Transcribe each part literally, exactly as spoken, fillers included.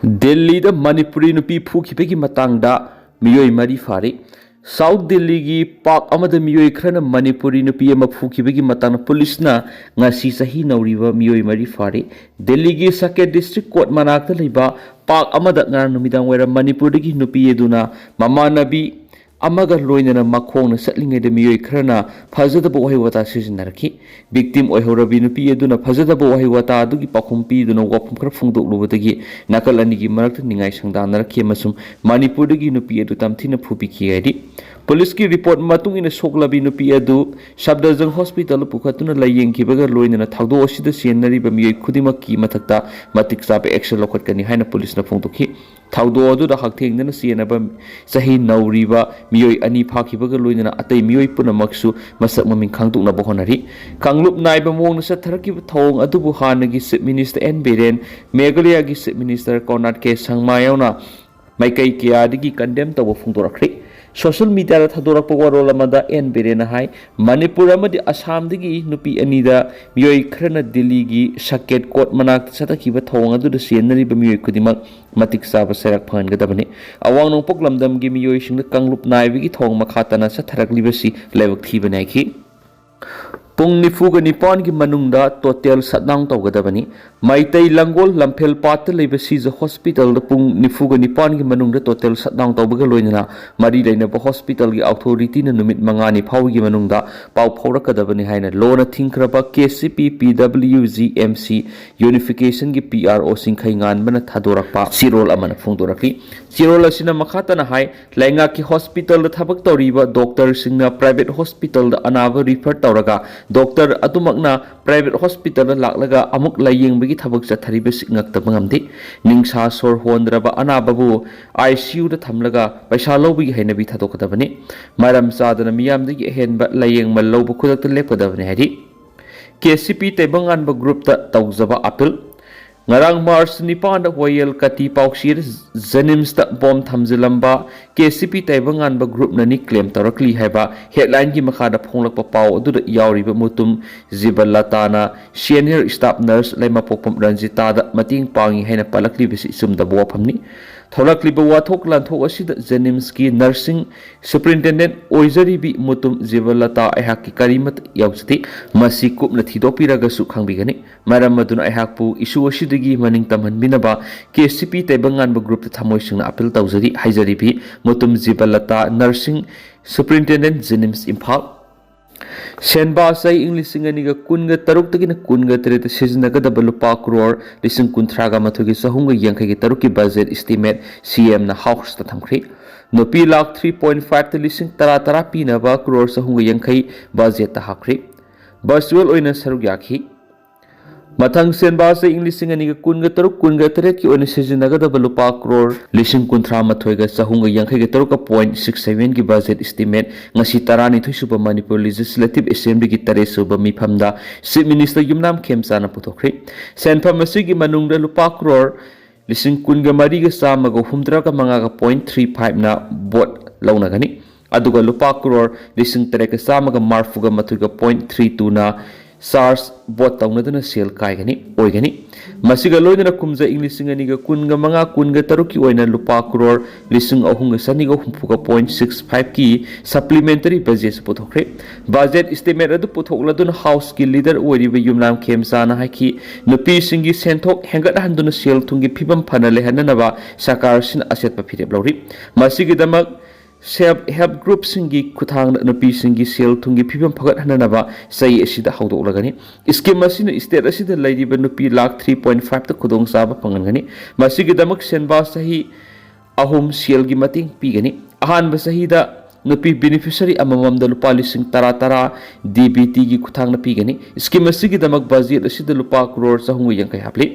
ꯗꯦꯜꯂꯤꯗ ꯃꯅꯤꯄꯨꯔꯤ ꯅꯨꯄꯤ ꯐꯨꯈꯤꯕꯒꯤ ꯃꯇꯥꯡꯗ ꯃꯤꯑꯣꯏ ꯃꯔꯤ ꯐꯥꯔꯤ꯫ ꯁꯥꯎꯠ ꯗꯦꯜꯂꯤꯒꯤ ꯄꯥꯔꯛ ꯑꯃꯗ ꯃꯤꯑꯣꯏ ꯈꯔꯅ ꯃꯅꯤꯄꯨꯔꯤ ꯅꯨꯄꯤ ꯑꯃ ꯐꯨꯈꯤꯕꯒꯤ ꯃꯇꯥꯡꯗ ꯄꯨꯂꯤꯁꯅ ꯉꯁꯤ ꯆꯍꯤ ꯅꯧꯔꯤꯕ ꯃꯤꯑꯣꯏ ꯃꯔꯤ ꯐꯥꯔꯤ꯫ ꯗꯦꯜꯂꯤꯒꯤ ꯁꯀꯦꯠ ꯗꯤꯁꯇ꯭ꯔꯤꯛ ꯀꯣꯔꯠ ꯃꯅꯥꯛꯇ ꯂꯩꯕ ꯄꯥꯔꯛ ꯑꯃꯗ ꯉꯔꯥꯡ ꯅꯨꯃꯤꯗꯥꯡ ꯋꯥꯏꯔꯝ ꯃꯅꯤꯄꯨꯔꯗꯒꯤ ꯅꯨꯄꯤ ꯑꯗꯨꯅ ꯃꯃꯥꯟꯅꯕꯤ ꯑꯃꯒ ꯂꯣꯏꯅꯅ ꯃꯈꯣꯡꯅ ꯆꯠꯂꯤꯉꯩꯗ ꯃꯤꯑꯣꯏ ꯈꯔꯅ ꯐꯖꯗꯕ ꯋꯥꯍꯩ ꯋꯥꯇꯥ ꯁꯤꯖꯤꯟꯅꯔꯛꯈꯤ꯫ ꯚꯤꯛꯇꯤꯝ ꯑꯣꯏꯍꯧꯔꯕꯤ ꯅꯨꯄꯤ ꯑꯗꯨꯅ ꯐꯖꯗꯕ ꯋꯥꯍꯩ ꯋꯥꯇꯥ ꯑꯗꯨꯒꯤ ꯄꯥꯎꯈꯨꯝ ꯄꯤꯗꯨꯅ ꯋꯥꯐꯝ ꯈꯔ ꯐꯣꯡꯗꯣꯛꯂꯨꯕꯗꯒꯤ ꯅꯥꯀꯜ ꯑꯅꯤꯒꯤ ꯃꯔꯛꯇ ꯅꯤꯡꯉꯥꯏ ꯁꯪꯗꯥꯅꯔꯛꯈꯤ ꯑꯃꯁꯨꯡ ꯃꯅꯤꯄꯨꯔꯗꯒꯤ ꯅꯨꯄꯤ ꯑꯗꯨ ꯇꯝꯊꯤꯅ ꯐꯨꯕꯤꯈꯤ ꯍꯥꯏꯔꯤ꯫ ꯄꯨꯂꯤꯁꯀꯤ ꯔꯤꯄꯣꯔꯠ ꯃꯇꯨꯡ ꯏꯟꯅ ꯁꯣꯛꯂꯕꯤ ꯅꯨꯄꯤ ꯑꯗꯨ ꯁꯕꯗꯔꯖꯪ ꯍꯣꯁꯄꯤꯇꯥꯜꯗ ꯄꯨꯈꯠꯇꯨꯅ ꯂꯥꯌꯦꯡꯈꯤꯕꯒ ꯂꯣꯏꯅꯅ ꯊꯧꯗꯣꯛ ꯑꯁꯤꯗ ꯆꯦꯟꯅꯔꯤꯕ ꯃꯤꯑꯣꯏ ꯈꯨꯗꯤꯡꯃꯛꯀꯤ ꯃꯊꯛꯇ ꯃꯇꯤꯛ ꯆꯥꯕ ꯑꯦꯛꯁꯟ ꯂꯧꯈꯠꯀꯅꯤ ꯍꯥꯏꯅ ꯄꯨꯂꯤꯁꯅ ꯐꯣꯡꯗꯣꯛꯈꯤ꯫ ꯊꯧꯗꯣꯛ ꯑꯗꯨꯗ ꯍꯛꯊꯦꯡꯅꯅ ꯆꯦꯟꯅꯕ ꯆꯍꯤ ꯅꯧꯔꯤꯕ ꯃꯤꯑꯣꯏ ꯑꯅꯤ ꯐꯥꯈꯤꯕꯒ ꯂꯣꯏꯅꯅ ꯑꯇꯩ ꯃꯤꯑꯣꯏ ꯄꯨꯝꯅꯃꯛꯁꯨ ꯃꯁꯛ ꯃꯃꯤꯡ ꯈꯪꯗꯣꯛꯅꯕ ꯍꯣꯠꯅꯔꯤ꯫ ꯀꯥꯡꯂꯨꯞ ꯅꯥꯏꯕ ꯃꯑꯣꯡꯗ ꯆꯠꯊꯔꯛꯈꯤꯕ ꯊꯧꯑꯣꯡ ꯑꯗꯨꯕꯨ ꯍꯥꯟꯅꯒꯤ ꯆꯤꯐ ꯃꯤꯅꯤꯁꯇꯔ ꯑꯦꯟ ꯕꯤꯔꯦꯟ, ꯃꯦꯘꯥꯂꯌꯥꯒꯤ ꯆꯤꯐ ꯃꯤꯅꯤꯁꯇꯔ ꯀꯣꯅꯥꯔꯗ ꯀꯦ ꯁꯪꯃꯥ ꯌꯥꯎꯅ ꯃꯥꯏꯀꯩ ꯀꯌꯥꯗꯒꯤ ꯀꯟꯗꯦꯝ ꯇꯧꯕ ꯐꯣꯡꯗꯣꯔꯛꯈ꯭ꯔꯦ꯫ ꯁꯣꯁꯤꯌꯦꯜ ꯃꯤꯗꯤꯌꯥꯗ ꯊꯥꯗꯣꯔꯛꯄ ꯋꯥꯔꯣꯜ ꯑꯃꯗ ꯑꯦꯟ ꯕꯤꯔꯦꯟꯅ ꯍꯥꯏ, ꯃꯅꯤꯄꯨꯔ ꯑꯃꯗꯤ ꯑꯁꯥꯝꯗꯒꯤ ꯅꯨꯄꯤ ꯑꯅꯤꯗ ꯃꯤꯑꯣꯏ ꯈꯔꯅ ꯗꯤꯜꯂꯤꯒꯤ ꯁꯀꯦꯠ ꯀꯣꯔꯠ ꯃꯅꯥꯛꯇ ꯆꯠꯊꯈꯤꯕ ꯊꯧꯑꯣꯡ ꯑꯗꯨꯗ ꯆꯦꯟꯅꯔꯤꯕ ꯃꯤꯑꯣꯏ ꯈꯨꯗꯤꯡꯃꯛ ꯃꯇꯤꯛ ꯆꯥꯕ ꯆꯩꯔꯥꯛ ꯐꯪꯍꯟꯒꯗꯕꯅꯤ꯫ ꯑꯋꯥꯡ ꯅꯣꯡꯄꯣꯛ ꯂꯝꯗꯝꯒꯤ ꯃꯤꯑꯣꯏꯁꯤꯡꯗ ꯀꯥꯡꯂꯨꯞ ꯅꯥꯏꯕꯒꯤ ꯊꯧꯑꯣꯡ ꯃꯈꯥ ꯇꯥꯅ ꯆꯠꯊꯔꯛꯂꯤꯕꯁꯤ ꯂꯥꯏꯕꯛ ꯊꯤꯕꯅꯤ ꯍꯥꯏꯈꯤ꯫ ꯄꯨꯡ ꯅꯤꯐꯨꯒ ꯅꯤꯄꯥꯟꯒꯤ ꯃꯅꯨꯡꯗ ꯇꯣꯇꯦꯜ ꯁꯠꯗꯥꯎꯟ ꯇꯧꯒꯗꯕꯅꯤ꯫ ꯃꯩꯇꯩ ꯂꯪꯒꯣꯜ ꯂꯝꯐꯦꯜ ꯄꯥꯠꯇ ꯂꯩꯕ ꯁꯤꯖ ꯍꯣꯁꯄꯤꯇꯥꯜꯗ ꯄꯨꯡ ꯅꯤꯐꯨꯒ ꯅꯤꯄꯥꯟꯒꯤ ꯃꯅꯨꯡꯗ ꯇꯣꯇꯦꯜ ꯁꯠꯗꯥꯎꯟ ꯇꯧꯕꯒ ꯂꯣꯏꯅꯅ ꯃꯔꯤ ꯂꯩꯅꯕ ꯍꯣꯁꯄꯤꯇꯥꯜꯒꯤ ꯑꯣꯊꯣꯔꯤꯇꯤꯅ ꯅꯨꯃꯤꯠ ꯃꯉꯥꯅꯤ ꯐꯥꯎꯕꯒꯤ ꯃꯅꯨꯡꯗ ꯄꯥꯎ ꯐꯥꯎꯔꯛꯀꯗꯕꯅꯤ ꯍꯥꯏꯅ ꯂꯣꯅ ꯊꯤꯡꯈ꯭ꯔꯕ K C P P W G M C ꯌꯨꯅꯤꯐꯤꯀꯦꯁꯟꯒꯤ ꯄꯤ ꯑꯥꯔ ꯑꯣ ꯁꯤꯡꯈꯩ ꯉꯥꯟꯕꯅ ꯊꯥꯗꯣꯔꯛꯄ ꯆꯦꯔꯣꯜ ꯑꯃꯅ ꯐꯣꯡꯗꯣꯔꯛꯂꯤ꯫ ꯆꯦꯔꯣꯜ ꯑꯁꯤꯅ ꯃꯈꯥ ꯇꯥꯅ ꯍꯥꯏ, ꯂꯩꯉꯥꯛꯀꯤ ꯍꯣꯁꯄꯤꯇꯥꯜꯗ ꯊꯕꯛ ꯇꯧꯔꯤꯕ ꯗꯣꯛꯇꯔꯁꯤꯡꯅ ꯄ꯭ꯔꯥꯏꯚꯦꯠ ꯍꯣꯁꯄꯤꯇꯥꯜꯗ ꯑꯅꯥꯕ ꯔꯤꯐꯔ ꯇꯧꯔꯒ ꯗꯣꯛꯇꯔ ꯑꯗꯨꯃꯛꯅ ꯄ꯭ꯔꯥꯏꯚꯦꯠ ꯍꯣꯁꯄꯤꯇꯥꯜꯗ ꯂꯥꯛꯂꯒ ꯑꯃꯨꯛ ꯂꯥꯌꯦꯡꯕꯒꯤ ꯊꯕꯛ ꯆꯠꯊꯔꯤꯕꯁꯤ ꯉꯛꯇꯕ ꯉꯝꯗꯦ꯫ ꯅꯤꯡꯁꯥ ꯁꯣꯔ ꯍꯣꯟꯗ꯭ꯔꯕ ꯑꯅꯥꯕꯕꯨ ꯑꯥꯏ ꯁꯤ ꯌꯨꯗ ꯊꯝꯂꯒ ꯄꯩꯁꯥ ꯂꯧꯕꯒꯤ ꯍꯩꯅꯕꯤ ꯊꯥꯗꯣꯛꯀꯗꯕꯅꯤ꯫ ꯃꯔꯝ ꯆꯥꯗꯅ ꯃꯤꯌꯥꯝꯗꯒꯤ ꯑꯍꯦꯟꯕ ꯂꯥꯌꯦꯡꯕ ꯂꯧꯕ ꯈꯨꯗꯛꯇ ꯂꯦꯞꯀꯗꯕꯅꯤ ꯍꯥꯏꯔꯤ꯫ ꯀꯦ ꯁꯤ ꯄꯤ ꯇꯥꯏꯕꯪꯉꯥꯟꯕ ꯒ꯭ꯔꯨꯞꯇ ꯇꯧꯖꯕ ꯑꯄꯤꯜ꯫ ꯉꯔꯥꯡ ꯃꯥꯔꯆ ꯅꯤꯄꯥꯟꯗ ꯋꯥꯌꯦꯜ ꯀꯇꯤ ꯄꯥꯎꯁꯤꯔ ꯖꯦꯅꯤꯝꯁꯇ ꯕꯣꯝ ꯊꯝꯖꯤꯜꯂꯝꯕ ꯀꯦ ꯁꯤ ꯄꯤ ꯇꯥꯏꯕꯪꯉꯥꯟꯕ ꯒ꯭ꯔꯨꯞꯅꯅꯤ ꯀ꯭ꯂꯦꯝ ꯇꯧꯔꯛꯂꯤ ꯍꯥꯏꯕ ꯍꯦꯗꯂꯥꯏꯟꯒꯤ ꯃꯈꯥꯗ ꯐꯣꯡꯂꯛꯄ ꯄꯥꯎ ꯑꯗꯨꯗ ꯌꯥꯎꯔꯤꯕ ꯃꯨꯇꯨꯝ ꯖꯤꯕꯂꯇꯥꯅ ꯁꯦꯅꯤꯌꯔ ꯁ꯭ꯇꯥꯐ ꯅꯔꯁ ꯂꯩꯃꯄꯣꯛꯄꯝ ꯔꯟꯖꯤꯇꯥꯗ ꯃꯇꯦꯡ ꯄꯥꯡꯉꯤ ꯍꯥꯏꯅ ꯄꯜꯂꯛꯂꯤꯕꯁꯤ ꯆꯨꯝꯗꯕ ꯋꯥꯐꯝꯅꯤ꯫ ꯊꯣꯛꯂꯛꯂꯤꯕ ꯋꯥꯊꯣꯛ ꯂꯥꯟꯊꯣꯛ ꯑꯁꯤꯗ ꯖꯦꯅꯤꯝꯁꯀꯤ ꯅꯔꯁꯤꯡ ꯁꯨꯄꯔꯤꯟꯇꯦꯟꯗꯦꯟꯠ ꯑꯣꯏꯖꯔꯤꯕꯤ ꯃꯨꯇꯨꯝ ꯖꯤꯕꯂꯇꯥ ꯑꯩꯍꯥꯛꯀꯤ ꯀꯔꯤꯃꯠꯇ ꯌꯥꯎꯖꯗꯦ꯫ ꯃꯁꯤ ꯀꯨꯞꯅ ꯊꯤꯗꯣꯛꯄꯤꯔꯒꯁꯨ ꯈꯪꯕꯤꯒꯅꯤ꯫ ꯃꯔꯝ ꯑꯗꯨꯅ ꯑꯩꯍꯥꯛꯄꯨ ꯏꯁꯨ ꯑꯁꯤꯗꯒꯤ ꯃꯅꯤꯡ ꯇꯝꯍꯟꯕꯤꯅꯕ ꯀꯦ ꯁꯤ ꯄꯤ ꯇꯥꯏꯕꯪꯉꯥꯟꯕ ꯒ꯭ꯔꯨꯞꯇ ꯊꯃꯣꯏ ꯁꯦꯡꯅ ꯑꯄꯤꯜ ꯇꯧꯖꯔꯤ ꯍꯥꯏꯖꯔꯤꯕꯤ ꯃꯨꯇꯨꯝ ꯖꯤꯕꯂꯇꯥ, ꯅꯔꯁꯤꯡ ꯁꯨꯄꯔꯤꯟꯇꯦꯟꯗꯦꯟꯠ ꯖꯦꯅꯤꯝꯁ ꯏꯝꯐꯥꯜ꯫ ꯁꯦꯟꯕꯥ ꯆꯍꯤ ꯏꯪ ꯂꯤꯁꯤꯡ ꯑꯅꯤꯒ ꯀꯨꯟꯒ ꯇꯔꯨꯛꯇꯒꯤꯅ ꯀꯨꯟꯒ ꯇꯔꯦꯠꯇ ꯁꯤꯖꯤꯟꯅꯒꯗꯕ ꯂꯨꯄꯥ ꯀ꯭ꯔꯣꯔ ꯂꯤꯁꯤꯡ ꯀꯨꯟꯊ꯭ꯔꯥꯒ ꯃꯥꯊꯣꯏꯒ ꯆꯍꯨꯝꯒ ꯌꯥꯡꯈꯩꯒ ꯇꯔꯨꯛꯀꯤ ꯕꯖꯦꯠ ꯏꯁꯇꯤꯃꯦꯠ ꯁꯤ ꯑꯦꯝꯅ ꯍꯥꯎꯁꯇ ꯊꯝꯈ꯭ꯔꯤ꯫ ꯅꯨꯄꯤ ꯂꯥꯈ ꯊ꯭ꯔꯤ ꯄꯣꯏꯟ ꯐꯥꯏꯚꯇ ꯂꯤꯁꯤꯡ ꯇꯔꯥ ꯇꯔꯥ ꯄꯤꯅꯕ ꯀ꯭ꯔꯣꯔ ꯆꯍꯨꯝꯒ ꯌꯥꯡꯈꯩ ꯕꯖꯦꯠꯇ ꯍꯥꯞꯈ꯭ꯔꯤ꯫ ꯚꯔꯆꯨꯋꯦꯜ ꯑꯣꯏꯅ ꯁꯔꯨꯛ ꯌꯥꯈꯤ꯫ ꯃꯊꯪ ꯁꯦꯟꯕꯥ ꯆꯍꯤ ꯏꯪ ꯂꯤꯁꯤꯡ ꯑꯅꯤꯒ ꯀꯨꯟꯒ ꯇꯔꯨꯛ ꯀꯨꯟꯒ ꯇꯔꯦꯠꯀꯤ ꯑꯣꯏꯅ ꯁꯤꯖꯤꯟꯅꯒꯗꯕ ꯂꯨꯄꯥ ꯀ꯭ꯔꯣꯔ ꯂꯤꯁꯤꯡ ꯀꯨꯟꯊ꯭ꯔꯥ ꯃꯥꯊꯣꯏꯒ ꯆꯍꯨꯝꯒ ꯌꯥꯡꯈꯩꯒ ꯇꯔꯨꯛꯀ ꯄꯣꯏꯟ ꯁꯤꯛꯁ ꯁꯚꯦꯟꯒꯤ ꯕꯖꯦꯠ ꯏꯁꯇꯤꯃꯦꯠ ꯉꯁꯤ ꯇꯔꯥꯅꯤꯊꯣꯏ ꯁꯨꯕ ꯃꯅꯤꯄꯨꯔ ꯂꯦꯖꯤꯁꯂꯦꯇꯤꯚ ꯑꯦꯁꯦꯝꯕ꯭ꯂꯤꯒꯤ ꯇꯔꯦꯠ ꯁꯨꯕ ꯃꯤꯐꯝꯗ ꯆꯤꯐ ꯃꯤꯅꯤꯁꯇꯔ ꯌꯨꯝꯅꯥꯝ ꯈꯦꯝꯆꯥꯅ ꯄꯨꯊꯣꯛꯈ꯭ꯔꯤ꯫ ꯁꯦꯟꯐꯝ ꯑꯁꯤꯒꯤ ꯃꯅꯨꯡꯗ ꯂꯨꯄꯥ ꯀ꯭ꯔꯣꯔ ꯂꯤꯁꯤꯡ ꯀꯨꯟꯒ ꯃꯔꯤꯒ ꯆꯥꯝꯃꯒ ꯍꯨꯝꯗ꯭ꯔꯥꯒ ꯃꯉꯥꯒ ꯄꯣꯏꯟ ꯊ꯭ꯔꯤ ꯐꯥꯏꯚꯅ ꯚꯣꯠ ꯂꯧꯅꯒꯅꯤ꯫ ꯑꯗꯨꯒ ꯂꯨꯄꯥ ꯀ꯭ꯔꯣꯔ ꯂꯤꯁꯤꯡ ꯇꯔꯦꯠꯀ ꯆꯥꯝꯃꯒ ꯃꯔꯐꯨꯒ ꯃꯥꯊꯣꯏꯒ ꯄꯣꯏꯟ ꯊ꯭ꯔꯤ ꯇꯨꯅ ꯆꯥꯔꯖ ꯚꯣꯠ ꯇꯧꯅꯗꯨꯅ ꯁꯦꯜ ꯀꯥꯏꯒꯅꯤ, ꯑꯣꯏꯒꯅꯤ꯫ ꯃꯁꯤꯒ ꯂꯣꯏꯅꯅ ꯀꯨꯝꯖꯥ ꯏꯪ ꯂꯤꯁꯤꯡ ꯑꯅꯤꯒ ꯀꯨꯟꯒ ꯃꯉꯥ ꯀꯨꯟꯒ ꯇꯔꯨꯛꯀꯤ ꯑꯣꯏꯅ ꯂꯨꯄꯥ ꯀ꯭ꯔꯣꯔ ꯂꯤꯁꯤꯡ ꯑꯍꯨꯝꯒ ꯆꯅꯤꯒ ꯍꯨꯝꯐꯨꯒ ꯄꯣꯏꯟ ꯁꯤꯛꯁ ꯐꯥꯏꯚꯀꯤ ꯁꯄ꯭ꯂꯤꯃꯦꯟꯇꯔꯤ ꯕꯖꯦꯠꯁꯨ ꯄꯨꯊꯣꯛꯈ꯭ꯔꯦ꯫ ꯕꯖꯦꯠ ꯏꯁꯇꯤꯃꯦꯠ ꯑꯗꯨ ꯄꯨꯊꯣꯛꯂꯗꯨꯅ ꯍꯥꯎꯁꯀꯤ ꯂꯤꯗꯔ ꯑꯣꯏꯔꯤꯕ ꯌꯨꯝꯅꯥꯝ ꯈꯦꯝꯆꯥꯅ ꯍꯥꯏꯈꯤ, ꯅꯨꯄꯤꯁꯤꯡꯒꯤ ꯁꯦꯟꯊꯣꯛ ꯍꯦꯟꯒꯠꯍꯟꯗꯨꯅ ꯁꯦꯜ ꯊꯨꯝꯒꯤ ꯐꯤꯕꯝ ꯐꯅ ꯂꯩꯍꯟꯅꯅꯕ ꯁꯔꯀꯥꯔ ꯑꯁꯤꯅ ꯑꯆꯦꯠꯄ ꯐꯤꯔꯦꯞ ꯂꯧꯔꯤ꯫ ꯃꯁꯤꯒꯤꯗꯃꯛ ꯁꯦꯜꯐ ꯍꯦꯜꯞ ꯒ꯭ꯔꯨꯞꯁꯤꯡꯒꯤ ꯈꯨꯠꯊꯥꯡꯗ ꯅꯨꯄꯤꯁꯤꯡꯒꯤ ꯁꯦꯜ ꯊꯨꯝꯒꯤ ꯐꯤꯕꯝ ꯐꯒꯠꯍꯟꯅꯅꯕ ꯆꯍꯤ ꯑꯁꯤꯗ ꯍꯧꯗꯣꯛꯂꯒꯅꯤ꯫ ꯁ꯭ꯀꯤꯝ ꯑꯁꯤꯅ ꯁ꯭ꯇꯦꯠ ꯑꯁꯤꯗ ꯂꯩꯔꯤꯕ ꯅꯨꯄꯤ ꯂꯥꯈ ꯊ꯭ꯔꯤ ꯄꯣꯏꯟ ꯐꯥꯏꯚꯇ ꯈꯨꯗꯣꯡꯆꯥꯕ ꯐꯪꯍꯟꯒꯅꯤ꯫ ꯃꯁꯤꯒꯤꯗꯃꯛ ꯁꯦꯟꯕꯥ ꯆꯍꯤ ꯑꯍꯨꯝ ꯁꯦꯜꯒꯤ ꯃꯇꯦꯡ ꯄꯤꯒꯅꯤ꯫ ꯑꯍꯥꯟꯕ ꯆꯍꯤꯗ ꯅꯨꯄꯤ ꯕꯦꯅꯤꯐꯤꯁꯔꯤ ꯑꯃꯃꯝꯗ ꯂꯨꯄꯥ ꯂꯤꯁꯤꯡ ꯇꯔꯥ ꯇꯔꯥ ꯗꯤ ꯕꯤ ꯇꯤꯒꯤ ꯈꯨꯠꯊꯥꯡꯗ ꯄꯤꯒꯅꯤ꯫ ꯁ꯭ꯀꯤꯝ ꯑꯁꯤꯒꯤꯗꯃꯛ ꯕꯖꯦꯠ ꯑꯁꯤꯗ ꯂꯨꯄꯥ ꯀ꯭ꯔꯣꯔ ꯆꯍꯨꯝꯒ ꯌꯥꯡꯈꯩ ꯍꯥꯞꯂꯤ꯫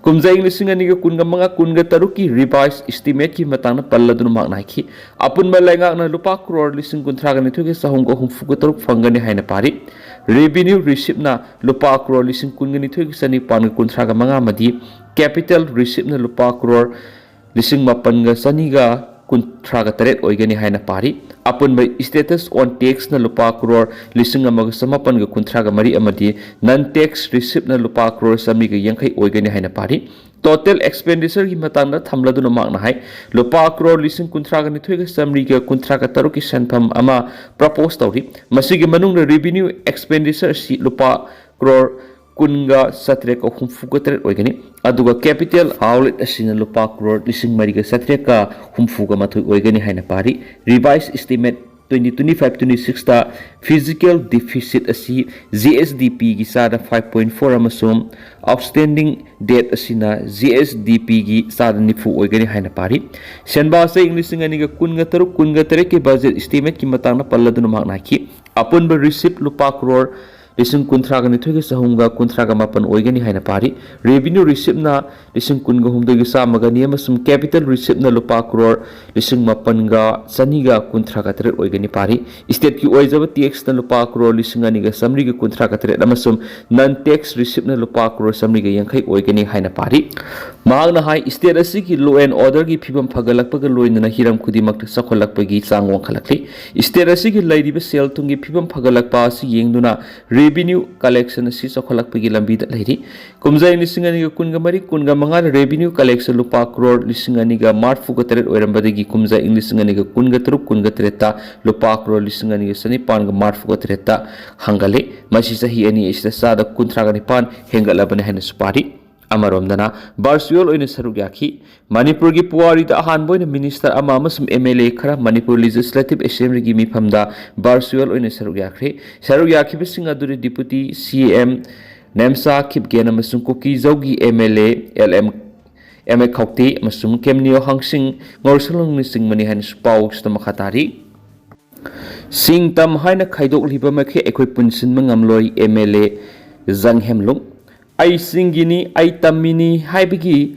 ꯀꯨꯝꯖꯥ ꯏꯪ ꯂꯤꯁꯤꯡ ꯑꯅꯤꯒ ꯀꯨꯟꯒ ꯃꯉꯥ ꯀꯨꯟꯒ ꯇꯔꯨꯛꯀꯤ ꯔꯤꯚꯥꯏꯁ ꯏꯁꯇꯤꯃꯦꯠꯀꯤ ꯃꯇꯥꯡꯗ ꯄꯜꯂꯗꯨꯅ ꯃꯍꯥꯛꯅ ꯍꯥꯏꯈꯤ, ꯑꯄꯨꯟꯕ ꯂꯩꯉꯥꯛꯅ ꯂꯨꯄꯥ ꯀ꯭ꯔꯣꯔ ꯂꯤꯁꯤꯡ ꯀꯨꯟꯊ꯭ꯔꯥꯒ ꯅꯤꯊꯣꯏꯒ ꯆꯍꯨꯝꯒ ꯍꯨꯝꯐꯨꯒ ꯇꯔꯨꯛ ꯐꯪꯒꯅꯤ ꯍꯥꯏꯅ ꯄꯥꯔꯤ꯫ ꯔꯦꯚꯤꯅ꯭ꯌꯨ ꯔꯤꯁꯤꯞꯅ ꯂꯨꯄꯥ ꯀ꯭ꯔꯣꯔ ꯂꯤꯁꯤꯡ ꯀꯨꯟꯒ ꯅꯤꯊꯣꯏꯒ ꯆꯅꯤꯄꯥꯟꯒ ꯀꯨꯟꯊ꯭ꯔꯥꯒ ꯃꯉꯥ ꯑꯃꯗꯤ capital receiptꯅ ꯂꯨꯄꯥ ꯀ꯭ꯔꯣꯔ ꯂꯤꯁꯤꯡ ꯃꯥꯄꯟꯒ ꯆꯅꯤꯒ ꯀꯨꯟꯊ꯭ꯔꯥꯒ ꯇꯔꯦꯠ ꯑꯣꯏꯒꯅꯤ ꯍꯥꯏꯅ ꯄꯥꯔꯤ꯫ ꯑꯄꯨꯟꯕ status on taxꯅ ꯂꯨꯄꯥ ꯀ꯭ꯔꯣꯔ ꯂꯤꯁꯤꯡ ꯑꯃꯒ ꯆꯃꯥꯄꯟꯒ ꯀꯨꯟꯊ꯭ꯔꯥꯒ ꯃꯔꯤ ꯑꯃꯗꯤ non tax receiptꯅ ꯂꯨꯄꯥ ꯀ꯭ꯔꯣꯔ ꯆꯥꯃꯔꯤꯒ ꯌꯥꯡꯈꯩ ꯑꯣꯏꯒꯅꯤ ꯍꯥꯏꯅ ꯄꯥꯔꯤ꯫ Total expenditure ꯒꯤ ꯃꯇꯥꯡꯗ ꯊꯝꯂꯗꯨꯅ ꯃꯍꯥꯛꯅ ꯍꯥꯏ, ꯂꯨꯄꯥ ꯀ꯭ꯔꯣꯔ ꯂꯤꯁꯤꯡ ꯀꯨꯟꯊ꯭ꯔꯥꯒ ꯅꯤꯊꯣꯏꯒ ꯆꯥꯃꯔꯤꯒ ꯀꯨꯟꯊ꯭ꯔꯥꯒ ꯇꯔꯨꯛꯀꯤ ꯁꯦꯟꯐꯝ ꯑꯃ propose ꯇꯧꯔꯤ꯫ ꯃꯁꯤꯒꯤ ꯃꯅꯨꯡꯗ revenue expenditure ꯑꯁꯤ ꯂꯨꯄꯥ ꯀ꯭ꯔꯣꯔ ꯀꯨꯟꯒ ꯆꯥꯇ꯭ꯔꯦꯠꯀ ꯍꯨꯝꯐꯨꯒ ꯇꯔꯦꯠ ꯑꯣꯏꯒꯅꯤ, ꯑꯗꯨꯒ capital outlet ꯑꯁꯤꯅ ꯂꯨꯄꯥ ꯀ꯭ꯔꯣꯔ ꯂꯤꯁꯤꯡ ꯃꯔꯤꯒ ꯆꯥꯇ꯭ꯔꯦꯠꯀ ꯍꯨꯝꯐꯨꯒ ꯃꯥꯊꯣꯏ ꯑꯣꯏꯒꯅꯤ ꯍꯥꯏꯅ ꯄꯥꯔꯤ꯫ Revised estimate twenty twenty-five twenty-sixꯇ physical deficit ꯑꯁꯤ G S D Pꯒꯤ ꯆꯥꯗ five point four ꯑꯃꯁꯨꯡ outstanding debt ꯑꯁꯤꯅ G S D Pꯒꯤ ꯆꯥꯗ ꯅꯤꯐꯨ ꯑꯣꯏꯒꯅꯤ ꯍꯥꯏꯅ ꯄꯥꯔꯤ꯫ ꯁꯦꯟꯕꯥ ꯆꯍꯤ ꯂꯤꯁꯤꯡ ꯑꯅꯤꯒ ꯀꯨꯟꯒ ꯇꯔꯨꯛ ꯀꯨꯟꯒ ꯇꯔꯦꯠꯀꯤ budget estimateꯀꯤ ꯃꯇꯥꯡꯗ ꯄꯜꯂꯗꯨꯅ ꯃꯍꯥꯛꯅ ꯍꯥꯏꯈꯤ, ꯑꯄꯨꯟꯕ receipt ꯂꯨꯄꯥ ꯀ꯭ꯔꯣꯔ ꯂꯤꯁꯤꯡ ꯀꯨꯟꯊ꯭ꯔꯥꯒ ꯅꯤꯊꯣꯏꯒ ꯆꯍꯨꯝꯒ ꯀꯨꯟꯊ꯭ꯔꯥꯒ ꯃꯥꯄꯟ ꯑꯣꯏꯒꯅꯤ ꯍꯥꯏꯅ ꯄꯥꯔꯤ꯫ Revenue receiptꯅ ꯂꯤꯁꯤꯡ ꯀꯨꯟꯒ ꯍꯨꯝꯗꯣꯏꯒ ꯆꯥꯝꯃꯒꯅꯤ ꯑꯃꯁꯨꯡ capital receiptꯅ ꯂꯨꯄꯥ ꯀ꯭ꯔꯣꯔ ꯂꯤꯁꯤꯡ ꯃꯥꯄꯟꯒ ꯆꯅꯤꯒ ꯀꯨꯟꯊ꯭ꯔꯥꯒ ꯇꯔꯦꯠ ꯑꯣꯏꯒꯅꯤ ꯄꯥꯔꯤ꯫ Stateꯀꯤ ꯑꯣꯏꯖꯕ taxꯅ ꯂꯨꯄꯥ ꯀ꯭ꯔꯣꯔ ꯂꯤꯁꯤꯡ ꯑꯅꯤꯒ ꯆꯥꯃꯔꯤꯒ ꯀꯨꯟꯊ꯭ꯔꯥꯒ ꯇꯔꯦꯠ ꯑꯃꯁꯨꯡ non tax receiptꯅ ꯂꯨꯄꯥ ꯀ꯭ꯔꯣꯔ ꯆꯥꯃꯔꯤꯒ ꯌꯥꯡꯈꯩ ꯑꯣꯏꯒꯅꯤ ꯍꯥꯏꯅ ꯄꯥꯔꯤ꯫ ꯃꯍꯥꯛꯅ ꯍꯥꯏ, state ꯑꯁꯤꯒꯤ law and orderꯒꯤ ꯐꯤꯕꯝ ꯐꯒꯠꯂꯛꯄꯒ ꯂꯣꯏꯅꯅ ꯍꯤꯔꯝ ꯈꯨꯗꯤꯡꯃꯛꯇ ꯆꯥꯎꯈꯠꯂꯛꯄꯒꯤ ꯆꯥꯡ ꯋꯥꯡꯈꯠꯂꯛꯂꯤ꯫ State ꯑꯁꯤꯒꯤ ꯂꯩꯔꯤꯕ ꯁꯦꯜ ꯊꯨꯝꯒꯤ ꯐꯤꯕꯝ ꯐꯒꯠꯂꯛꯄ ꯑꯁꯤ ꯌꯦꯡꯗꯨꯅ revenue collection ꯑꯁꯤ ꯆꯥꯎꯈꯠꯂꯛꯄꯒꯤ ꯂꯝꯕꯤꯗ ꯂꯩꯔꯤ꯫ ꯀꯨꯝꯖꯥ ꯂꯤꯁꯤꯡ ꯑꯅꯤꯒ ꯀꯨꯟꯒ ꯃꯔꯤ ꯀꯨꯟꯒ ꯃꯉꯥꯗ revenue collection ꯂꯨꯄꯥ ꯀ꯭ꯔꯣꯔ ꯂꯤꯁꯤꯡ ꯑꯅꯤꯒ ꯃꯔꯤꯐꯨꯒ ꯇꯔꯦꯠ ꯑꯣꯏꯔꯝꯕꯗꯒꯤ ꯀꯨꯝꯖꯥ ꯏꯪ ꯂꯤꯁꯤꯡ ꯑꯅꯤꯒ ꯀꯨꯟꯒ ꯇꯔꯨꯛ ꯀꯨꯟꯒ ꯇꯔꯦꯠꯇ ꯂꯨꯄꯥ ꯀ꯭ꯔꯣꯔ ꯂꯤꯁꯤꯡ ꯑꯅꯤꯒ ꯆꯅꯤꯄꯥꯟꯒ ꯃꯔꯤꯐꯨꯒ ꯇꯔꯦꯠꯇ ꯍꯪꯒꯠꯂꯦ꯫ ꯃꯁꯤ ꯆꯍꯤ ꯑꯅꯤ ꯑꯁꯤꯗ ꯆꯥꯗ ꯀꯨꯟꯊ꯭ꯔꯥꯒ ꯅꯤꯄꯥꯟ ꯍꯦꯟꯒꯠꯂꯕꯅꯤ ꯍꯥꯏꯅꯁꯨ ꯄꯥꯔꯤ꯫ ꯑꯃꯔꯣꯝꯗꯅ virtual ꯑꯣꯏꯅ ꯁꯔꯨꯛ ꯌꯥꯈꯤ꯫ ꯃꯅꯤꯄꯨꯔꯒꯤ ꯄꯨꯋꯥꯔꯤꯗ ꯑꯍꯥꯟꯕ ꯑꯣꯏꯅ minister ꯑꯃ ꯑꯃꯁꯨꯡ M L A ꯈꯔ ꯃꯅꯤꯄꯨꯔ Legislative Assemblyꯒꯤ ꯃꯤꯐꯝꯗ virtual ꯑꯣꯏꯅ ꯁꯔꯨꯛ ꯌꯥꯈ꯭ꯔꯦ꯫ ꯁꯔꯨꯛ ꯌꯥꯈꯤꯕꯁꯤꯡ ꯑꯗꯨꯗꯤ Deputy C M ꯅꯦꯝꯁꯥ ꯈꯤꯞꯒꯦꯟ ꯑꯃꯁꯨꯡ ꯀꯨꯀꯤꯖꯧꯒꯤ M L A L M M A ꯈꯧꯇꯦ ꯑꯃꯁꯨꯡ ꯀꯦꯝꯅꯤꯌꯣ ꯍꯥꯡꯁꯤꯡ ꯉꯧꯔꯁꯂꯣꯡꯅꯆꯤꯡꯕꯅꯤ ꯍꯥꯏꯅꯁꯨ ꯄꯥꯎꯁꯤꯗ ꯃꯈꯥ ꯇꯥꯔꯤ꯫ ꯁꯤꯡ ꯇꯝ ꯍꯥꯏꯅ ꯈꯥꯏꯗꯣꯛꯂꯤꯕ ꯃꯈꯩ ꯑꯩꯈꯣꯏ ꯄꯨꯟꯁꯤꯟꯕ ꯉꯝꯂꯣꯏ, M L A ꯖꯪꯍꯦꯝꯂꯨꯡ꯫ ꯑꯩ ꯆꯤꯡꯒꯤꯅꯤ, ꯑꯩ ꯇꯝꯃꯤꯅꯤ ꯍꯥꯏꯕꯒꯤ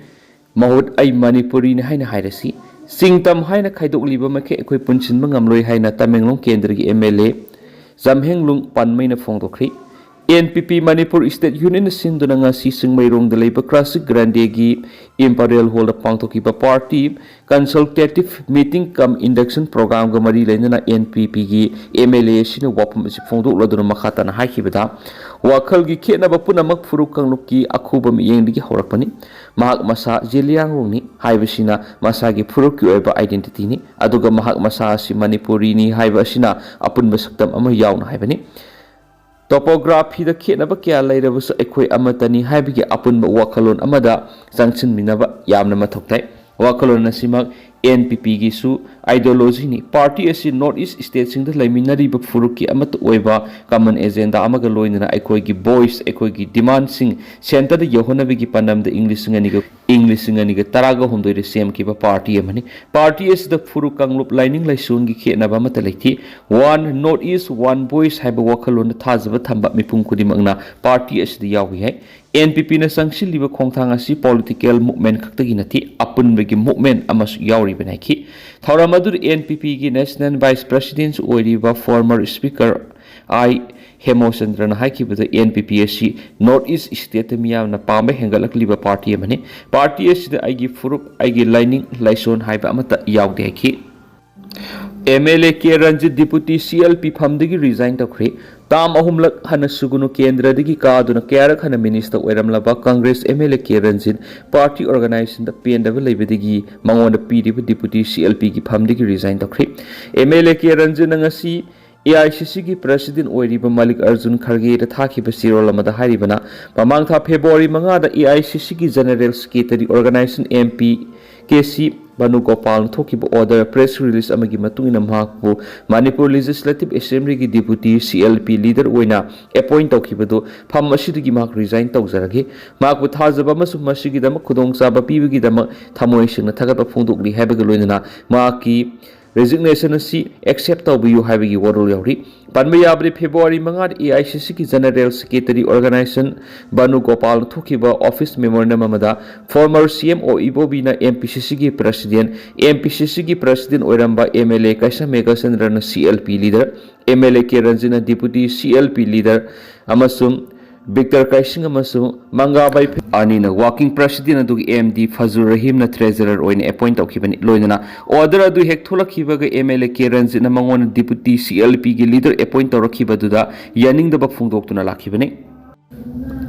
ꯃꯍꯨꯠ ꯑꯩ ꯃꯅꯤꯄꯨꯔꯤꯅꯤ ꯍꯥꯏꯅ ꯍꯥꯏꯔꯁꯤ꯫ ꯁꯤꯡ ꯇꯝ ꯍꯥꯏꯅ ꯈꯥꯏꯗꯣꯛꯂꯤꯕ ꯃꯈꯩ ꯑꯩꯈꯣꯏ ꯄꯨꯟꯁꯤꯟꯕ ꯉꯝꯂꯣꯏ ꯍꯥꯏꯅ ꯇꯃꯦꯡꯂꯣꯡ ꯀꯦꯟꯗ꯭ꯔꯒꯤ M L A ꯖꯝꯍꯦꯡꯂꯨꯡ ꯄꯥꯟꯃꯩꯅ ꯐꯣꯡꯗꯣꯛꯈ꯭ꯔꯤ꯫ N P P Manipur state ꯌꯨꯅꯤꯌꯟꯅ ꯁꯤꯟꯗꯨꯅ ꯉꯁꯤ ꯆꯤꯡꯃꯩꯔꯣꯡꯗ ꯂꯩꯕ ꯀ꯭ꯂꯥꯁꯤꯛ ꯒ꯭ꯔꯥꯟꯗꯦꯒꯤ ꯏꯝꯄꯔꯤꯌꯦꯜ ꯍꯣꯜꯗ ꯄꯥꯡꯊꯣꯛꯈꯤꯕ party consultative meeting cum induction ꯄ꯭ꯔꯣꯒ꯭ꯔꯥꯝꯒ ꯃꯔꯤ ꯂꯩꯅꯅ ꯑꯦꯟ ꯄꯤ ꯄꯤꯒꯤ ꯑꯦꯝ ꯑꯦꯜ ꯑꯦ ꯑꯁꯤꯅ ꯋꯥꯐꯝ ꯑꯁꯤ ꯐꯣꯡꯗꯣꯛꯂꯗꯨꯅ ꯃꯈꯥ ꯇꯥꯅ ꯍꯥꯏꯈꯤꯕꯗ, ꯋꯥꯈꯜꯒꯤ ꯈꯦꯠꯅꯕ ꯄꯨꯝꯅꯃꯛ ꯐꯨꯔꯨꯞ ꯀꯥꯡꯂꯨꯞꯀꯤ ꯑꯈꯨꯕ ꯃꯤꯠꯌꯦꯡꯗꯒꯤ ꯍꯧꯔꯛꯄꯅꯤ꯫ ꯃꯍꯥꯛ ꯃꯁꯥ ꯖꯦꯂꯤꯌꯥꯡꯔꯣꯡꯅꯤ ꯍꯥꯏꯕꯁꯤꯅ ꯃꯁꯥꯒꯤ ꯐꯨꯔꯨꯞꯀꯤ ꯑꯣꯏꯕ identity ꯅꯤ, ꯑꯗꯨꯒ ꯃꯍꯥꯛ ꯃꯁꯥ ꯑꯁꯤ ꯃꯅꯤꯄꯨꯔꯤꯅꯤ ꯍꯥꯏꯕ ꯑꯁꯤꯅ ꯑꯄꯨꯟꯕ ꯁꯛꯇꯝ ꯑꯃ ꯌꯥꯎꯅ ꯍꯥꯏꯕꯅꯤ꯫ ꯇꯣꯄꯣꯒ꯭ꯔꯥꯐꯤꯗ ꯈꯦꯠꯅꯕ ꯀꯌꯥ ꯂꯩꯔꯕꯁꯨ ꯑꯩꯈꯣꯏ ꯑꯃꯠꯇꯅꯤ ꯍꯥꯏꯕꯒꯤ ꯑꯄꯨꯟꯕ ꯋꯥꯈꯜꯂꯣꯟ ꯑꯃꯗ ꯆꯪꯁꯤꯟꯃꯤꯟꯅꯕ ꯌꯥꯝꯅ ꯃꯊꯧ ꯇꯥꯏ꯫ ꯋꯥꯈꯜꯂꯣꯟ ꯑꯁꯤꯃꯛ ꯑꯦꯟ ꯄꯤ ꯄꯤꯒꯤꯁꯨ ꯑꯥꯏꯗꯤꯌꯣꯂꯣꯖꯤꯅꯤ꯫ ꯄꯥꯔꯇꯤ ꯑꯁꯤ ꯅꯣꯔꯠ ꯏꯁ ꯁ꯭ꯇꯦꯠꯁꯤꯡꯗ ꯂꯩꯃꯤꯟꯅꯔꯤꯕ ꯐꯨꯔꯨꯞꯀꯤ ꯑꯃꯠꯇ ꯑꯣꯏꯕ ꯀꯃꯟ ꯑꯦꯖꯦꯟꯗꯥ ꯑꯃꯒ ꯂꯣꯏꯅꯅ ꯑꯩꯈꯣꯏꯒꯤ ꯚꯣꯏꯁ, ꯑꯩꯈꯣꯏꯒꯤ ꯗꯤꯃꯥꯟꯁꯤꯡ ꯁꯦꯟꯇꯔꯗ ꯌꯧꯍꯟꯅꯕꯒꯤ ꯄꯥꯟꯗꯝꯗ ꯏꯪ ꯂꯤꯁꯤꯡ ꯑꯅꯤꯒ, ꯏꯪ ꯂꯤꯁꯤꯡ ꯑꯅꯤꯒ ꯇꯔꯥꯒ ꯍꯨꯝꯗꯣꯏꯗ ꯁꯦꯝꯈꯤꯕ ꯄꯥꯔꯇꯤ ꯑꯃꯅꯤ꯫ ꯄꯥꯔꯇꯤ ꯑꯁꯤꯗ ꯐꯨꯔꯨꯞ ꯀꯥꯡꯂꯨꯞ, ꯂꯥꯏꯅꯤꯡ ꯂꯥꯏꯁꯣꯟꯒꯤ ꯈꯦꯠꯅꯕ ꯑꯃꯠꯇ ꯂꯩꯇꯦ꯫ One North East, One Voice ꯍꯥꯏꯕ ꯋꯥꯈꯜꯂꯣꯟꯗ ꯊꯥꯖꯕ ꯊꯝꯕ ꯃꯤꯄꯨꯝ ꯈꯨꯗꯤꯡꯃꯛꯅ ꯄꯥꯔꯇꯤ ꯑꯁꯤꯗ ꯌꯥꯎꯕ ꯌꯥꯏ꯫ ꯑꯦꯟ ꯄꯤ ꯄꯤꯅ ꯆꯪꯁꯤꯜꯂꯤꯕ ꯈꯣꯡꯊꯥꯡ ꯑꯁꯤ ꯄꯣꯂꯤꯇꯤꯀꯦꯜ ꯃꯨꯚꯃꯦꯟꯠ ꯈꯛꯇꯒꯤ ꯅꯠꯇꯦ, ꯑꯄꯨꯟꯕꯒꯤ ꯃꯨꯚꯃꯦꯟꯠ ꯑꯃꯁꯨ ꯌꯥꯎꯔꯤꯕꯅꯤ ꯍꯥꯏꯈꯤ꯫ ꯊꯧꯔꯝ ꯑꯗꯨꯗ ꯑꯦꯟ ꯄꯤ ꯄꯤꯒꯤ ꯅꯦꯁꯅꯦꯜ ꯚꯥꯏꯁ ꯄ꯭ꯔꯁꯤꯗꯦꯟꯠꯁꯨ ꯑꯣꯏꯔꯤꯕ former speaker I ꯍꯦꯃꯣꯆꯟꯗ꯭ꯔꯅ ꯍꯥꯏꯈꯤꯕꯗ, and P ꯄꯤ ꯑꯁꯤ ꯅꯣꯔꯠ ꯏꯁ ꯁ꯭ꯇꯦꯠꯇ ꯃꯤꯌꯥꯝꯅ ꯄꯥꯝꯕ ꯍꯦꯟꯒꯠꯂꯛꯂꯤꯕ ꯄꯥꯔꯇꯤ ꯑꯃꯅꯤ꯫ ꯄꯥꯔꯇꯤ ꯑꯁꯤꯗ ꯑꯩꯒꯤ ꯐꯨꯔꯨꯞ, ꯑꯩꯒꯤ ꯂꯥꯏꯅꯤꯡ ꯂꯥꯏꯁꯣꯟ ꯍꯥꯏꯕ ꯑꯃꯠꯇ ꯌꯥꯎꯗꯦ ꯍꯥꯏꯈꯤ꯫ M L A K Ranjit deputy C L P ꯐꯝꯗꯒꯤ ꯔꯤꯖꯥꯏꯟ ꯇꯧꯈ꯭ꯔꯦ꯫ ꯇꯥꯝ ꯑꯍꯨꯝꯂꯛ ꯍꯟꯅ ꯁꯨꯒꯨꯅꯨ ꯀꯦꯟꯗ꯭ꯔꯗꯒꯤ ꯀꯥꯗꯨꯅ ꯀꯌꯥꯔꯛ ꯍꯟꯅ ꯃꯤꯅꯤꯁꯇꯔ ꯑꯣꯏꯔꯝꯂꯕ Congress M L A K Ranjit party ꯑꯣꯔꯒꯅꯥꯏꯖꯦꯁꯟꯗ ꯄꯦꯟꯗꯕ ꯂꯩꯕꯗꯒꯤ ꯃꯉꯣꯟꯗ ꯄꯤꯔꯤꯕ ꯗꯤꯄꯨꯇꯤ ꯁꯤ ꯑꯦꯜ ꯄꯤꯒꯤ ꯐꯝꯗꯒꯤ ꯔꯤꯖꯥꯏꯟ ꯇꯧꯈ꯭ꯔꯦ꯫ ꯑꯦꯝ ꯑꯦꯜ ꯑꯦ ꯀꯦ ꯔꯟꯖꯤꯠꯅ ꯉꯁꯤ ꯑꯦ ꯑꯥꯏ ꯁꯤ ꯁꯤꯒꯤ ꯄ꯭ꯔꯁꯤꯗꯦꯟꯠ ꯑꯣꯏꯔꯤꯕ ꯃꯜꯂꯤꯛ ꯑꯔꯖꯨꯟ ꯈꯔꯒꯦꯗ ꯊꯥꯈꯤꯕ ꯆꯦꯔꯣꯜ ꯑꯃꯗ ꯍꯥꯏꯔꯤꯕꯅ, ꯃꯃꯥꯡ ꯊꯥ ꯐꯦꯕ꯭ꯔꯨꯋꯥꯔꯤ ꯃꯉꯥꯗ ꯑꯦ ꯑꯥꯏ ꯁꯤ ꯁꯤꯒꯤ general secretary organisation M P K C ꯚꯥꯅꯨꯒꯣꯄꯥꯜꯅ ꯊꯣꯛꯈꯤꯕ ꯑꯣꯔꯗꯔ ꯄ꯭ꯔꯦꯁ ꯔꯤꯂꯤꯖ ꯑꯃꯒꯤ ꯃꯇꯨꯡ ꯏꯟꯅ ꯃꯍꯥꯛꯄꯨ ꯃꯅꯤꯄꯨꯔ ꯂꯦꯖꯤꯁꯂꯦꯇꯤꯚ ꯑꯦꯁꯦꯝꯕ꯭ꯂꯤꯒꯤ deputy C L P leader ꯑꯣꯏꯅ ꯑꯦꯄꯣꯏꯟꯠ ꯇꯧꯈꯤꯕꯗꯨ ꯐꯝ ꯑꯁꯤꯗꯒꯤ ꯃꯍꯥꯛ ꯔꯤꯖꯥꯏꯟ ꯇꯧꯖꯔꯒꯦ꯫ ꯃꯍꯥꯛꯄꯨ ꯊꯥꯖꯕ ꯑꯃꯁꯨꯡ ꯃꯁꯤꯒꯤꯗꯃꯛ ꯈꯨꯗꯣꯡꯆꯥꯕ ꯄꯤꯕꯒꯤꯗꯃꯛ ꯊꯃꯣꯏ ꯁꯦꯡꯅ ꯊꯥꯒꯠꯄ ꯐꯣꯡꯗꯣꯛꯂꯤ ꯍꯥꯏꯕꯒ ꯂꯣꯏꯅꯅ ꯃꯍꯥꯛꯀꯤ resignation ꯑꯁꯤ accept ꯇꯧꯕꯤꯌꯨ ꯍꯥꯏꯕꯒꯤ ꯋꯥꯔꯣꯜ ꯌꯥꯎꯔꯤ꯫ ꯄꯟꯕ ꯌꯥꯕꯗꯤ, February ꯃꯉꯥꯗ A I C C ꯒꯤ General Secretary Organization ꯕꯥꯅꯨ ꯒꯣꯄꯥꯜꯅ ꯊꯣꯛꯈꯤꯕ office memorandum ꯑꯃꯗ former C M ꯑꯣ ꯏꯕꯣꯕꯤꯅ M P C C ꯒꯤ President, M P C C ꯒꯤ President ꯑꯣꯏꯔꯝꯕ M L A ꯀꯩꯁꯥꯝ ꯃꯦꯘꯆꯟꯗ꯭ꯔꯅ C L P leader, M L A K ꯔꯟꯖꯤꯠꯅ Deputy C L P leader ꯑꯃꯁꯨꯡ Victor Keishing ꯑꯃꯁꯨꯡ ꯃꯪꯒꯥꯕꯥꯏ ꯑꯅꯤꯅ working president ꯑꯗꯨꯒꯤ M D ꯐꯖꯨꯔ ꯔꯍꯤꯝꯅ treasurer ꯑꯣꯏꯅ appoint ꯇꯧꯈꯤꯕꯅꯤ꯫ ꯂꯣꯏꯅꯅ order ꯑꯗꯨ ꯍꯦꯛ ꯊꯣꯛꯂꯛꯈꯤꯕꯒ M L A ꯀꯦ ꯔꯟꯖꯤꯠꯅ ꯃꯉꯣꯟꯗ Deputy C L P ꯒꯤ leader appoint ꯇꯧꯔꯛꯈꯤꯕꯗꯨꯗ ꯌꯥꯅꯤꯡꯗꯕ ꯐꯣꯡꯗꯣꯛꯇꯨꯅ ꯂꯥꯛꯈꯤꯕꯅꯤ꯫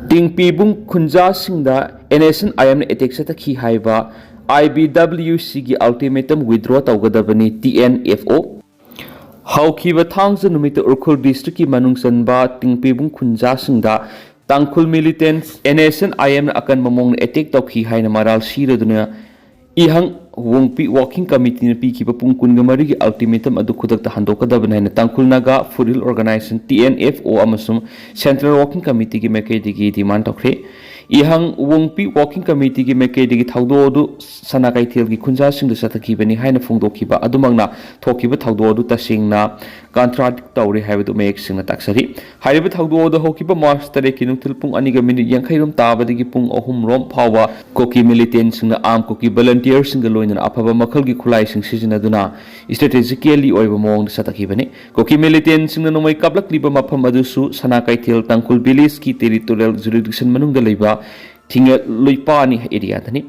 ꯇꯤꯡꯄꯤꯕꯨꯡ ꯈꯨꯟꯖꯥꯁꯤꯡꯗ N S N I M ꯅ attack ꯆꯠꯊꯈꯤ ꯍꯥꯏꯕ I B W C ꯒꯤ ultimatum withdraw ꯇꯧꯒꯗꯕꯅꯤ, T N F O꯫ ꯍꯧꯈꯤꯕ ꯊꯥꯡꯖ ꯅꯨꯃꯤꯠꯇ ꯎꯈ꯭ꯔꯨꯜ district ꯀꯤ ꯃꯅꯨꯡ ꯆꯟꯕ ꯇꯤꯡꯄꯤꯕꯨꯡ ꯈꯨꯟꯖꯥꯁꯤꯡꯗ ꯇꯥꯡꯈꯨꯜ militants N S N I M ꯅ ꯑꯀꯟꯕ ꯃꯑꯣꯡꯗ attack ꯇꯧꯈꯤ ꯍꯥꯏꯅ ꯃꯔꯥꯜ ꯁꯤꯔꯗꯨꯅ ꯏꯍꯪ ꯋꯣꯡꯄꯤ working committee ꯅ ꯄꯤꯈꯤꯕ ꯄꯨꯡ ꯀꯨꯟꯒ ꯃꯔꯤꯒꯤ ultimatum ꯑꯗꯨ ꯈꯨꯗꯛꯇ ꯍꯟꯗꯣꯛꯀꯗꯕꯅꯤ ꯍꯥꯏꯅ ꯇꯥꯡꯈꯨꯜ Naga ꯐꯨꯔꯤꯜ organization, T N F O, ꯑꯃꯁꯨꯡ Central Working Committee ꯒꯤ ꯃꯥꯏꯀꯩꯗꯒꯤ demand ꯇꯧꯈ꯭ꯔꯦ꯫ ꯏꯍꯪ ꯋꯣꯡꯄꯤ working committee ꯒꯤ ꯃꯥꯏꯀꯩꯗꯒꯤ ꯊꯧꯗꯣꯛ ꯑꯗꯨ ꯁꯅꯥ ꯀꯩꯊꯦꯜꯒꯤ ꯈꯨꯟꯖꯥꯁꯤꯡꯗ ꯆꯠꯊꯈꯤꯕꯅꯤ ꯍꯥꯏꯅ ꯐꯣꯡꯗꯣꯛꯈꯤꯕ ꯑꯗꯨꯃꯛꯅ ꯊꯣꯛꯈꯤꯕ ꯊꯧꯗꯣꯛ ꯑꯗꯨ ꯇꯁꯦꯡꯅ contradict ꯇꯧꯔꯤ ꯍꯥꯏꯕꯗꯨ ꯃꯌꯦꯛ ꯁꯦꯡꯅ ꯇꯥꯛꯆꯔꯤ꯫ ꯍꯥꯏꯔꯤꯕ ꯊꯧꯗꯣꯛ ꯑꯗꯨ ꯍꯧꯈꯤꯕ March ꯇꯔꯦꯠꯀꯤ ꯅꯨꯡꯊꯤꯜ ꯄꯨꯡ ꯑꯅꯤꯒ minute ꯌꯥꯡꯈꯩ ꯔꯣꯝ ꯇꯥꯕꯗꯒꯤ ꯄꯨꯡ ꯑꯍꯨꯝ ꯔꯣꯝ ꯐꯥꯎꯕ ꯀꯨꯀꯤ militants ꯁꯤꯡꯅ armed ꯀꯨꯀꯤ volunteer ꯁꯤꯡꯒ ꯂꯣꯏꯅꯅ ꯑꯐꯕ ꯃꯈꯜꯒꯤ ꯈꯨꯠꯂꯥꯏꯁꯤꯡ ꯁꯤꯖꯤꯟꯅꯗꯨꯅ strategically ꯑꯣꯏꯕ ꯃꯑꯣꯡꯗ ꯆꯠꯊꯈꯤꯕꯅꯤ꯫ ꯀꯨꯀꯤ militants ꯁꯤꯡꯅ ꯅꯣꯡꯃꯩ ꯀꯥꯞꯂꯛꯂꯤꯕ ꯃꯐꯝ ꯑꯗꯨꯁꯨ ꯁꯅꯥ ꯀꯩꯊꯦꯜ ꯇꯥꯡꯈꯨꯜ village ꯀꯤ territorial jurisdiction ꯃꯅꯨꯡꯗ ꯂꯩꯕ ꯊꯤꯡꯉꯦ ꯂꯨꯏꯄꯥꯅꯤ area ꯗꯅꯤ꯫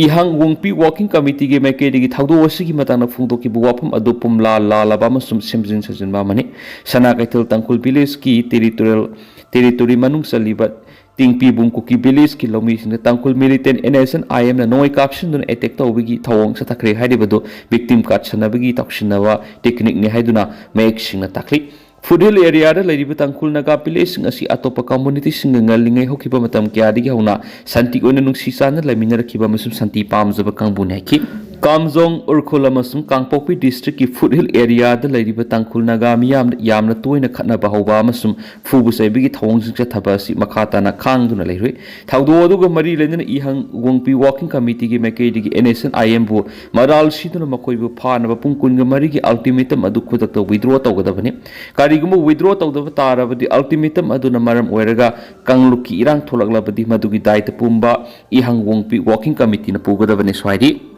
ꯏꯍꯪ ꯋꯣꯡꯄꯤ working committee ꯒꯤ ꯃꯥꯏꯀꯩꯗꯒꯤ ꯊꯧꯗꯣꯛ ꯑꯁꯤꯒꯤ ꯃꯇꯥꯡꯗ ꯐꯣꯡꯗꯣꯛꯈꯤꯕ ꯋꯥꯐꯝ ꯑꯗꯨ ꯄꯨꯝꯂꯥ ꯂꯥꯜꯂꯕ ꯑꯃꯁꯨꯡ ꯁꯦꯝꯖꯤꯟ ꯁꯥꯖꯤꯟꯕ ꯑꯃꯅꯤ꯫ ꯁꯅꯥ ꯀꯩꯊꯦꯜ ꯇꯥꯡꯈꯨꯜ village ꯀꯤ territorial territory ꯃꯅꯨꯡ ꯆꯜꯂꯤꯕ ꯇꯤꯡꯄꯤꯕꯨꯡ ꯀꯨꯀꯤ village ꯀꯤ ꯂꯧꯃꯤꯁꯤꯡꯗ ꯇꯥꯡꯈꯨꯜ militant N S N I M ꯅ ꯅꯣꯡꯃꯩ ꯀꯥꯞꯁꯤꯟꯗꯨꯅ attack ꯇꯧꯕꯒꯤ ꯊꯧꯑꯣꯡ ꯆꯠꯊꯈ꯭ꯔꯦ ꯍꯥꯏꯔꯤꯕꯗꯨ victim ꯀꯥꯠꯁꯟꯅꯕꯒꯤ ꯇꯧꯁꯤꯟꯅꯕ technique ꯅꯤ ꯍꯥꯏꯗꯨꯅ ꯃꯌꯦꯛ ꯁꯦꯡꯅ ꯇꯥꯛꯂꯤ꯫ Foothill area ꯗ ꯂꯩꯔꯤꯕ ꯇꯥꯡꯈꯨꯜ ꯅꯥꯒꯥ village ꯁꯤꯡ ꯑꯁꯤ ꯑꯇꯣꯞꯄ community ꯁꯤꯡꯒ ꯉꯜꯂꯤꯉꯩ ꯍꯧꯈꯤꯕ ꯃꯇꯝ ꯀꯌꯥꯗꯒꯤ ꯍꯧꯅ ꯁꯥꯟꯇꯤ ꯑꯣꯏꯅ ꯅꯨꯡꯁꯤ ꯆꯥꯟꯅ ꯂꯩꯃꯤꯟꯅꯔꯛꯈꯤꯕ ꯑꯃꯁꯨꯡ ꯁꯥꯟꯇꯤ ꯄꯥꯝꯖꯕ ꯀꯥꯡꯕꯨꯅꯤ ꯍꯥꯏꯈꯤ꯫ ꯀꯥꯝꯖꯣꯡ, ꯎꯔꯈꯨꯜ ꯑꯃꯁꯨꯡ ꯀꯥꯡꯄꯣꯛꯄꯤ ꯗꯤꯁꯇ꯭ꯔꯤꯛꯀꯤ ꯐꯨꯠꯍꯤꯜ ꯑꯦꯔꯤꯌꯥꯗ ꯂꯩꯔꯤꯕ ꯇꯥꯡꯈꯨꯜ ꯅꯥꯒꯥ ꯃꯤꯌꯥꯝꯅ ꯌꯥꯝꯅ ꯇꯣꯏꯅ ꯈꯠꯅꯕ ꯍꯧꯕ ꯑꯃꯁꯨꯡ ꯐꯨꯕ ꯆꯩꯕꯒꯤ ꯊꯧꯑꯣꯡꯁꯤꯡ ꯆꯠꯊꯕ ꯑꯁꯤ ꯃꯈꯥ ꯇꯥꯅ ꯈꯥꯡꯗꯨꯅ ꯂꯩꯔꯨꯏ꯫ ꯊꯧꯗꯣꯛ ꯑꯗꯨꯒ ꯃꯔꯤ ꯂꯩꯅꯅ ꯏꯍꯪ ꯋꯣꯡꯄꯤ ꯋꯥꯀꯤꯡ ꯀꯃꯤꯇꯤꯒꯤ ꯃꯥꯏꯀꯩꯗꯒꯤ ꯑꯦꯟ ꯑꯦꯁ ꯑꯦꯟ ꯑꯥꯏ ꯑꯦꯝꯕꯨ ꯃꯔꯥꯜ ꯁꯤꯗꯨꯅ ꯃꯈꯣꯏꯕꯨ ꯐꯥꯅꯕ ꯄꯨꯡ ꯀꯨꯟꯒ ꯃꯔꯤꯒꯤ ꯑꯜꯇꯤꯃꯦꯇꯝ ꯑꯗꯨ ꯈꯨꯗꯛꯇ ꯋꯤꯗ꯭ꯔꯣ ꯇꯧꯒꯗꯕꯅꯤ꯫ ꯀꯔꯤꯒꯨꯝꯕ ꯋꯤꯗ꯭ꯔꯣ ꯇꯧꯗꯕ ꯇꯥꯔꯕꯗꯤ ꯑꯜꯇꯤꯃꯦꯇꯝ ꯑꯗꯨꯅ ꯃꯔꯝ ꯑꯣꯏꯔꯒ ꯀꯥꯡꯂꯨꯞꯀꯤ ꯏꯔꯥꯡ ꯊꯣꯛꯂꯛꯂꯕꯗꯤ ꯃꯗꯨꯒꯤ ꯗꯥꯏꯇ ꯄꯨꯝꯕ ꯏꯍꯪ ꯋꯣꯡꯄꯤ ꯋꯥꯀꯤꯡ ꯀꯃꯤꯇꯤꯅ ꯄꯨꯒꯗꯕꯅꯤ꯫ ꯁ꯭ꯋꯥꯏꯗꯤ